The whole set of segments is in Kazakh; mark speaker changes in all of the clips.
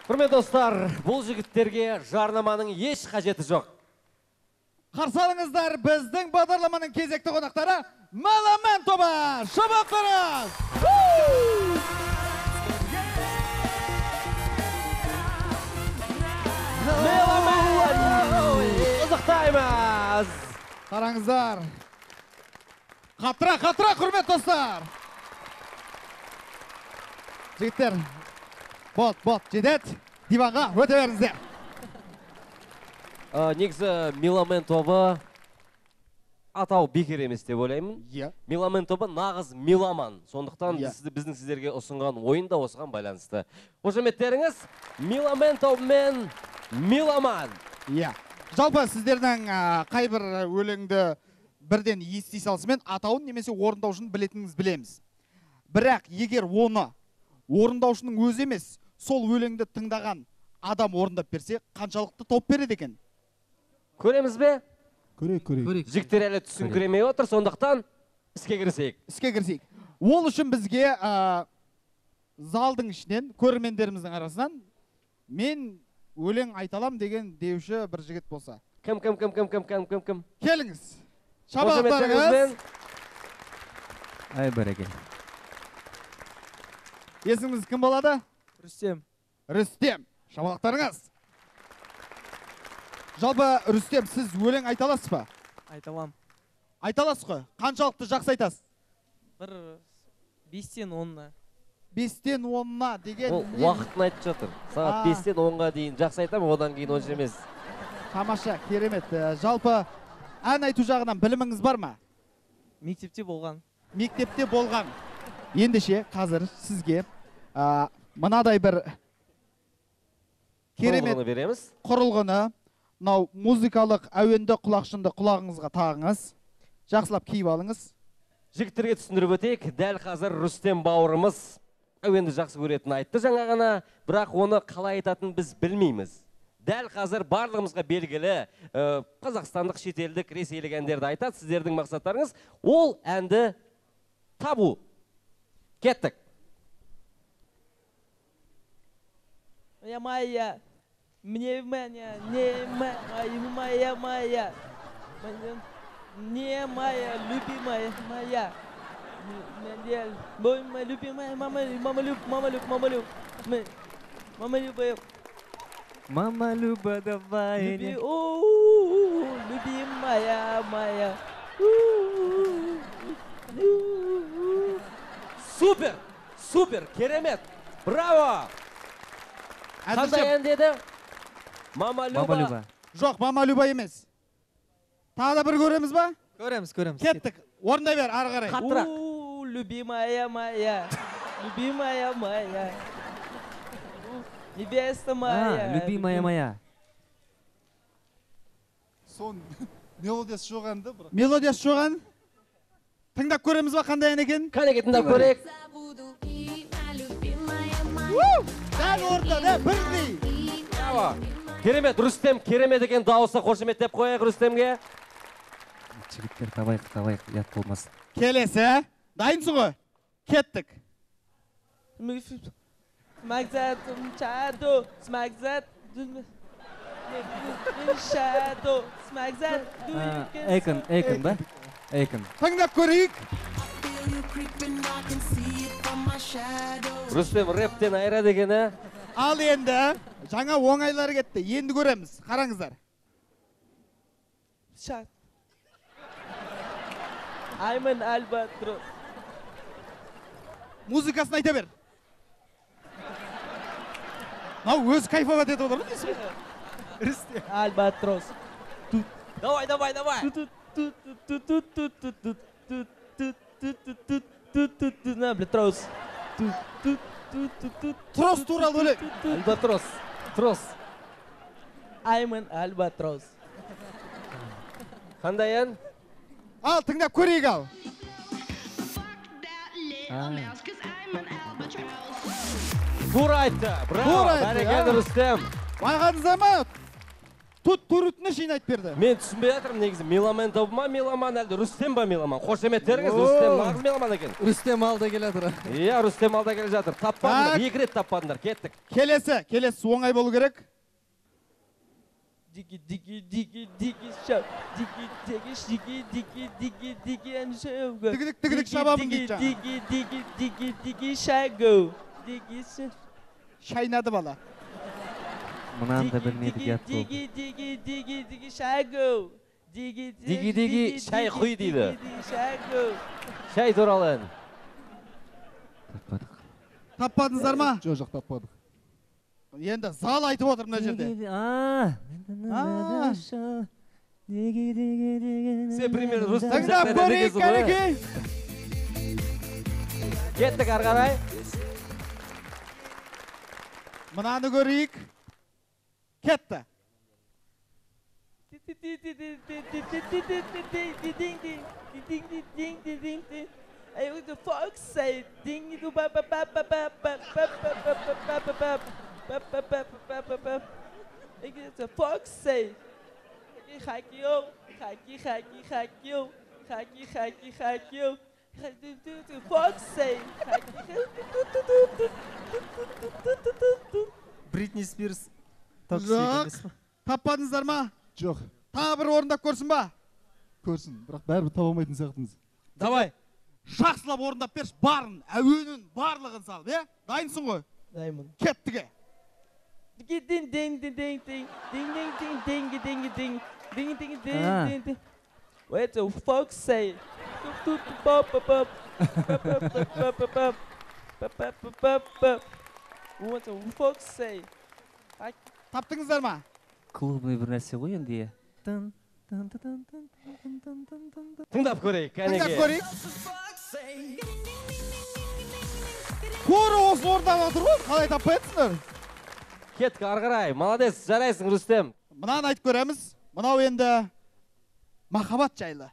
Speaker 1: Құрметті достар, бұл жігіттерге жарнаманың еш қажеті жоқ.
Speaker 2: Қарсы алыңыздар, біздің бағдарламаның кезекті қонақтары Меломен тобы. Шапалақтарыңыз!
Speaker 1: Меломен! Қызықтаймыз!
Speaker 2: Қараңыздар. Қаттырақ, қаттырақ, құрметті достар. Жігіттер, бот, бот, жетеді. Диванға өте беріңіздер.
Speaker 1: Негізі Меломен тобы атау бекер емес деп ойлаймын.
Speaker 2: Иә.
Speaker 1: Меломен тобы нағыз меломан. Сондықтан біздің сіздерге ұсынған ойын да осыған байланысты. Қошеметтеріңіз, Меломен тобымен Меломан.
Speaker 2: Иә. Жалпы сіздердің қайбір өлеңді бірден ести салысымен атауын немесе орындаушыны білетініңіз білеміз. Бірақ егер оны орындаушының өзі емес, сол өлеңді тыңдаған адам орындап берсе, қаншалықты топ береді екен?
Speaker 1: Көреміз бе?
Speaker 2: Көрейік, көрейік.
Speaker 1: Жігіттер әлі түсіңкіремей отыр, сондықтан іске кірісейік.
Speaker 2: Іске кірісейік. Ол үшін бізге залдың ішінен, көрермендеріміздің арасынан мен өлең айта алам деген деуші бір жігіт болса.
Speaker 1: Кім, кім, кім, кім, кім, кім, кім, кім?
Speaker 2: Келіңіз. Шапалақтарыңыз.
Speaker 3: Ай, бәрекелді.
Speaker 2: Есіміңіз кім болады?
Speaker 4: Рүстем.
Speaker 2: Рүстем. Шапалақтарыңыз. Жалпы, Рүстем, сіз өлең айта аласыз ба?
Speaker 4: Айта алам.
Speaker 2: Айта аласыз ғой? Қаншалықты жақсы айтасыз?
Speaker 4: Бір 5-тен 10-на.
Speaker 2: 5-тен 10-на деген...
Speaker 1: Ол уақытын айтып жатыр. Сағат 5-тен 10-ға дейін жақсы айтамын, одан кейін онша емес.
Speaker 2: Тамаша, керемет. Жалпы, ән айту жағынан біліміңіз бар ма?
Speaker 4: Мектепте болған.
Speaker 2: Мектепте болған. Ендеше, қазір сізге мынадай бір керемет құрылғыны, мынау музыкалық әуенді құлақшынды құлағыңызға тағыңыз, жақсылап киіп алыңыз.
Speaker 1: Жігіттерге түсіндіріп өтейік, дәл қазір Рүстем бауырымыз әуенді жақсы көретінін айтты жаңа ғана, бірақ оны қалай айтатынын біз білмейміз. Дәл қазір барлығымызға белгілі қазақстандық, шетелдік, ресейлік әндерді айтады. Сіздердің мақсаттарыңыз ол әнді табу. Кеттік.
Speaker 4: Я моя, мне моя, не моя, моя, не моя, любимая моя, моя любимая мама, мама люб, мама люб, мама люб, мама любая.
Speaker 3: Мама Люба, давай.
Speaker 4: Люби, любимая моя.
Speaker 1: Супер, супер, керемет, браво! Қандай ән деді? Мама Люба.
Speaker 2: Жоқ, Мама Люба емес. Тағы да бір көреміз ба?
Speaker 4: Көреміз, көреміз.
Speaker 2: Кеттік, орындай бер, ары қарай.
Speaker 1: Қаттырақ.
Speaker 4: Любимая моя, любимая моя. Невеста моя.
Speaker 3: Любимая моя.
Speaker 5: Сон мелодиясы жоқ әнді, бірақ.
Speaker 2: Мелодиясы жоқ ән? Тыңдап көреміз ба қандай ән екен?
Speaker 1: Қанеке, тыңдап көрейік.
Speaker 2: Дәл ортада, бірдей.
Speaker 1: Браво. Керемет, Рүстем, керемет екен дауысы, қошеметтеп қояйық Рүстемге.
Speaker 3: Жігіттер, табайық, табайық, ұят болмасын.
Speaker 2: Келесі, дайынсың ғой? Кеттік.
Speaker 3: Эйкон, Эйкон, ба? Эйкон.
Speaker 2: Тыңдап көрейік.
Speaker 1: Рүстем рэптен айра дегені.
Speaker 2: Ал енді жаңа оңайлары кетті. Енді көреміз. Қараңыздар.
Speaker 4: I'm an albatross.
Speaker 2: Музыкасын айта бер. Мынау өзі кайфовать етіп отыр дейсің бе? Рүстем.
Speaker 4: Альбатрос.
Speaker 1: Давай, давай, давай.
Speaker 4: Альбатрос.
Speaker 2: Трос туралы өлең.
Speaker 1: Альбатрос. Трос.
Speaker 4: I'm an albatross.
Speaker 1: Қандай ән?
Speaker 2: Ал, тыңдап көрейік ал.
Speaker 1: Тура айтты. Браво, бәрекелді, Рүстем.
Speaker 2: Байқадыңыздар ма? Тут турутіне шейін айтып берді.
Speaker 1: Мен түсінбей жатырмын негізі, меломан тобы ма меломан, әлде Рүстем ба меломан? Қошеметтеріңіз, Рүстем нағыз меломан екен.
Speaker 6: Рүстем алда келе жатыр.
Speaker 1: Иә, Рүстем алда келе жатыр. Таппадыңдар, 2 рет таппадыңдар, кеттік.
Speaker 2: Келесі, келесі оңай болу керек.
Speaker 4: Дики дики дики дики шап, дики дики дики дики дики дики әнші.
Speaker 2: Дігдік дігдік шабамын дейді жаңа.
Speaker 4: Дики дики дики дики шагу. Дики
Speaker 2: шайнады бала.
Speaker 3: Мынаны да білмедік, ұят болды.
Speaker 4: Диги диги диги диги шагу. Диги
Speaker 1: диги диги шай құй дейді. Шай туралы ән.
Speaker 3: Таппадық.
Speaker 2: Таппадыңыздар ма?
Speaker 5: Жоқ, жоқ, таппадық.
Speaker 2: Енді зал айтып отыр мына жерде.
Speaker 1: Сен примерно Рүстем
Speaker 2: Тыңдап көрейік, кәнекей.
Speaker 1: Кеттік ары қарай.
Speaker 2: Мынаны көрейік. Кетті.
Speaker 7: Бритни Спирс.
Speaker 2: Жоқ. Таппадыңыздар ма?
Speaker 5: Жоқ.
Speaker 2: Тағы бір орындап көрсін ба?
Speaker 5: Көрсін, бірақ бәрібір таба алмайтын сияқтымыз.
Speaker 2: Давай. Жақсылап орындап берші, барын, әуенін, барлығын салып, е? Дайынсың ғой?
Speaker 4: Дайынмын.
Speaker 2: Кеттік.
Speaker 4: Дин дин дин дин дин дин дин дин дин дин дин дин дин дин. What the fuck say? What the fuck say?
Speaker 2: Таптыңыздар ма?
Speaker 3: Клубный бір нәрсе ғой енді.
Speaker 1: Тыңдап көрейік, кәнеке.
Speaker 2: Тыңдап көрейік. Көрі осы орындап отыр ғой, қалай таппай жатсыңдар?
Speaker 1: Кеттік ары қарай. Молодец, жарайсың, Рүстем.
Speaker 2: Мынаны айтып көреміз. Мынау енді махаббат жайлы.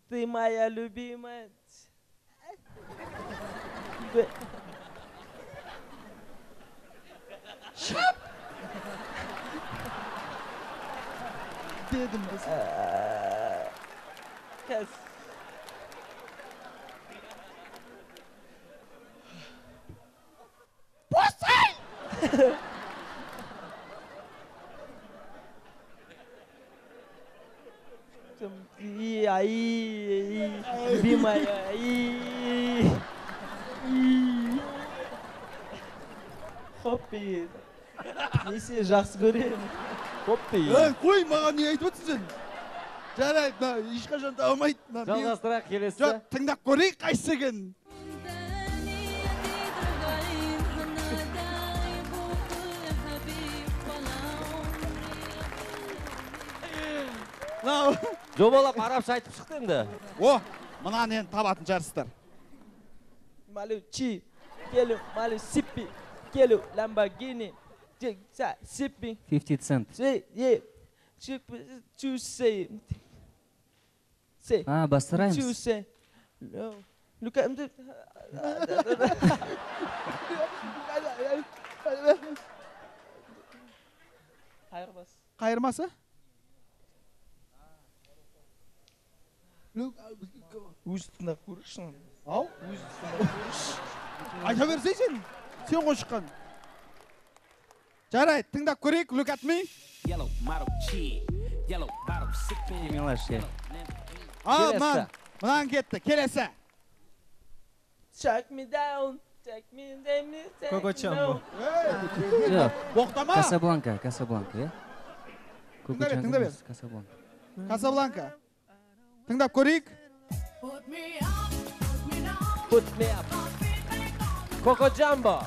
Speaker 4: Ты моя любимая.
Speaker 2: Шап! Дедім біз.
Speaker 4: Кәс.
Speaker 2: Босай!
Speaker 4: Ай, любимая, ай. Хоппи. Несе жақсы көремін.
Speaker 1: Хоппи.
Speaker 5: Ей, қой, маған не айтып отырсың сен? Жарайды, мына ешқашан таба алмайды.
Speaker 1: Жалғастырақ келесі.
Speaker 2: Жоқ, тыңдап көрейік қайсысы екенін.
Speaker 1: Жобалап арабша айтып шықты енді.
Speaker 2: О, мынаны енді табатын шығарсыздар.
Speaker 4: Малючи, келу, малю сипи, келу, Lamborghini, сипи.
Speaker 3: 50 Cent. А, бастыраймыз.
Speaker 2: Қайырмасы?
Speaker 4: Өзі тыңдап көрші.
Speaker 2: Ау?
Speaker 4: Өзі тыңдап көрші.
Speaker 2: Айта берсей сен. Сен ғой шыққан. Жарайды, тыңдап көрейік. Look at me. Ал, мынан кетті. Келесі.
Speaker 4: Chuck me down. Chuck me down.
Speaker 7: Коко Чамбо.
Speaker 2: Боқтама.
Speaker 3: Касабланка, Касабланка, иә?
Speaker 2: Тыңда бер, тыңда бер.
Speaker 3: Касабланка.
Speaker 2: Касабланка. Тыңдап көрейік.
Speaker 1: Put me up. Коко Джамбо.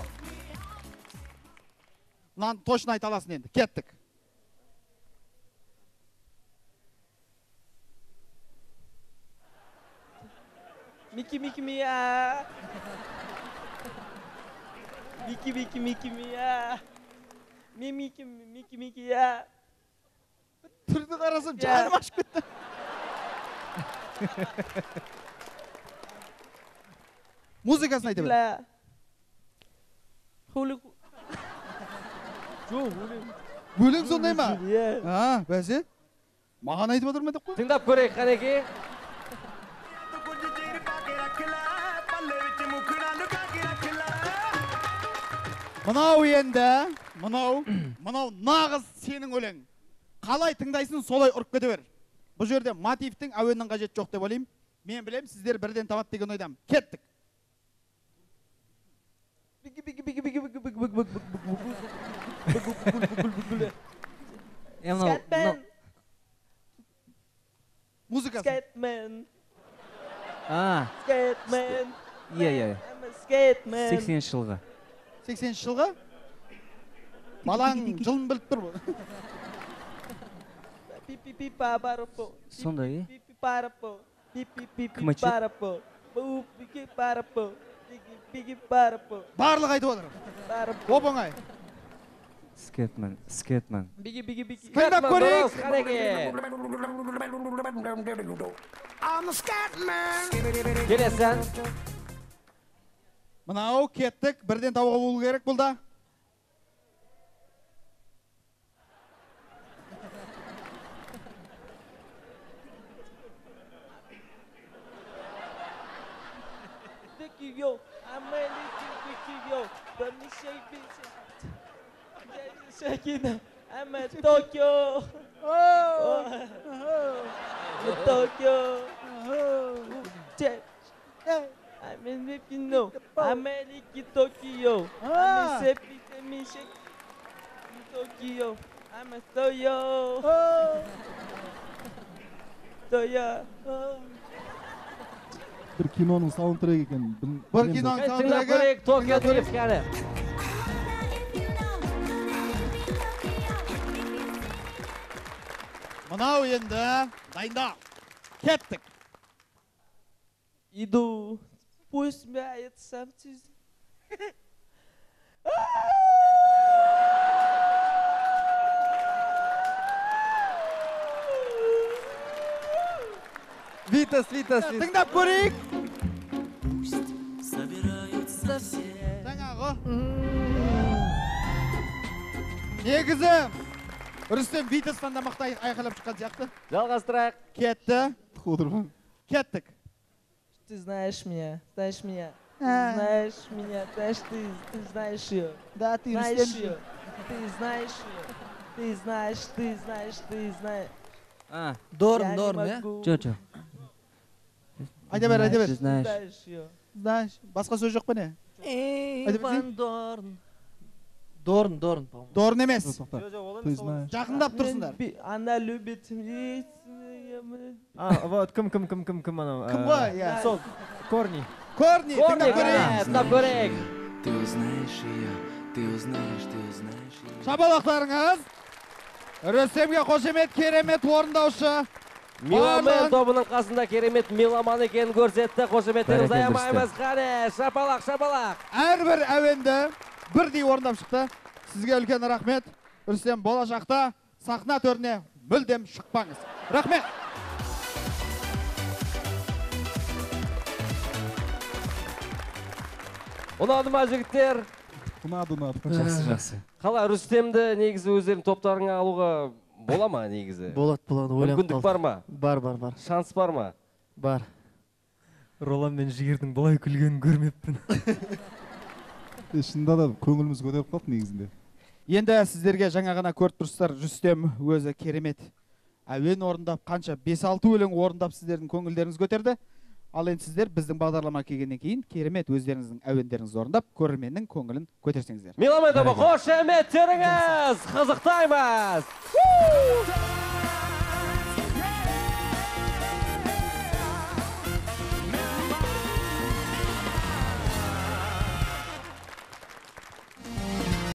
Speaker 2: Мынаны точно айта аласың енді. Кеттік.
Speaker 4: Мики Мики Мия. Мики Мики Мики Мия. Ми Мики Мики Мики Я.
Speaker 2: Түрді қарасам жаным ашып кетті. Музыкасын айта бер.
Speaker 4: Жоқ, өлең.
Speaker 2: Өлең сондай ма?
Speaker 4: Иә.
Speaker 2: А, бәсе. Маған айтып отыр ма деп қой?
Speaker 1: Тыңдап көрейік, қанеки.
Speaker 2: Мынау енді, мынау нағыз сенің өлең. Қалай тыңдайсың, солай ұрып кете бер. Бұл жерде мотивтің, әуеннің қажеті жоқ деп ойлаймын. Мен білем, сіздер бірден табады деген ойдамын. Кеттік.
Speaker 4: Скатмен.
Speaker 2: Музыкасы.
Speaker 4: Скатмен. Скатмен.
Speaker 3: Иә, иә.
Speaker 4: Скатмен.
Speaker 3: 80-ші жылғы.
Speaker 2: 80-ші жылғы? Балаң жылын біліп тұр бұл.
Speaker 3: Сондай, е? Кім айтшы?
Speaker 2: Барлық айтып отыр. Оп-оңай.
Speaker 3: Скетмен, скетмен.
Speaker 2: Тыңдап көрейік.
Speaker 1: Келесі.
Speaker 2: Мынау кеттік, бірден табуға болу керек бұл да.
Speaker 4: I'm at Tokyo. Tokyo. I'm in Filipino. I'm in Tokyo. I'm in Tokyo. I'm in Tokyo. Tokyo.
Speaker 5: Бір киноның саундтрекі екен.
Speaker 2: Бір киноның саундтрекі.
Speaker 1: Токио Дрифт кәні.
Speaker 2: Мынау енді дайында. Кеттік.
Speaker 4: Иду. Пусть мяется.
Speaker 6: Витас, Витас, Витас.
Speaker 2: Тыңдап көрейік.
Speaker 7: Пусть собираются все.
Speaker 2: Жаңағы. Негізі Рүстем Витастан да мықты айқайлап шыққан сияқты.
Speaker 1: Жалғастырайық.
Speaker 2: Кетті. Кеттік.
Speaker 4: Ты знаешь меня, знаешь меня, ты знаешь меня, знаешь ты, ты знаешь ее.
Speaker 2: Да, ты
Speaker 4: знаешь ее, ты знаешь ее, ты знаешь, ты знаешь, ты знаешь.
Speaker 6: Дорн, Дорн, иә?
Speaker 3: Жоқ, жоқ.
Speaker 2: Айта бер, айта бер.
Speaker 3: Ты знаешь.
Speaker 2: Знаешь. Басқа сөз жоқ па не?
Speaker 6: Иван Дорн. Дорн, Дорн, по-моему.
Speaker 2: Дорн емес.
Speaker 5: Ты знаешь.
Speaker 2: Жақындап тұрсыңдар.
Speaker 4: Она любит.
Speaker 6: А, вот, кім, кім, кім, кім, кім анау?
Speaker 2: Кім ғой, иә.
Speaker 6: Сол, Корни.
Speaker 2: Корни, тыңдап көрейік.
Speaker 1: Тыңдап көрейік.
Speaker 7: Ты узнаешь ее, ты узнаешь, ты узнаешь ее.
Speaker 2: Шапалақтарыңыз. Рүстемге қошемет, керемет орындаушы.
Speaker 1: Меломен тобының қасында керемет меломан екенін көрсетті. Қошеметтеріміз аямаймыз. Қане, шапалақ, шапалақ.
Speaker 2: Әрбір әуенді бірдей орындап шықты. Сізге үлкен рахмет. Рүстем, болашақта сахна төріне мүлдем шықпаңыз. Рахмет.
Speaker 1: Ұнады ма, жігіттер?
Speaker 5: Ұнады, ұнады.
Speaker 3: Жақсы, жақсы.
Speaker 1: Қалай, Рүстемді негізі өздерінің топтарыңа алуға бола ма негізі?
Speaker 6: Болады, болады, ойланып
Speaker 1: Мүмкіндік бар ма?
Speaker 6: Бар, бар, бар.
Speaker 1: Шанс бар ма?
Speaker 6: Бар.
Speaker 8: Ролан мен Жігердің бұлай күлгенін көрмеппін.
Speaker 5: Шынында да көңіліміз көтеріп қалды негізінде.
Speaker 2: Енді сіздерге жаңа ғана көріп тұрсыздар, Рүстем өзі керемет әуен орындап, қанша 5-6 өлең орындап сіздердің көңілдеріңіз көтерді. Ал енді сіздер біздің бағдарлама келгеннен кейін керемет өздеріңіздің әуендеріңізді орындап, көрерменнің көңілін көтерсеңіздер.
Speaker 1: Меломен тобы, қошеметтеріңіз, қызықтаймыз!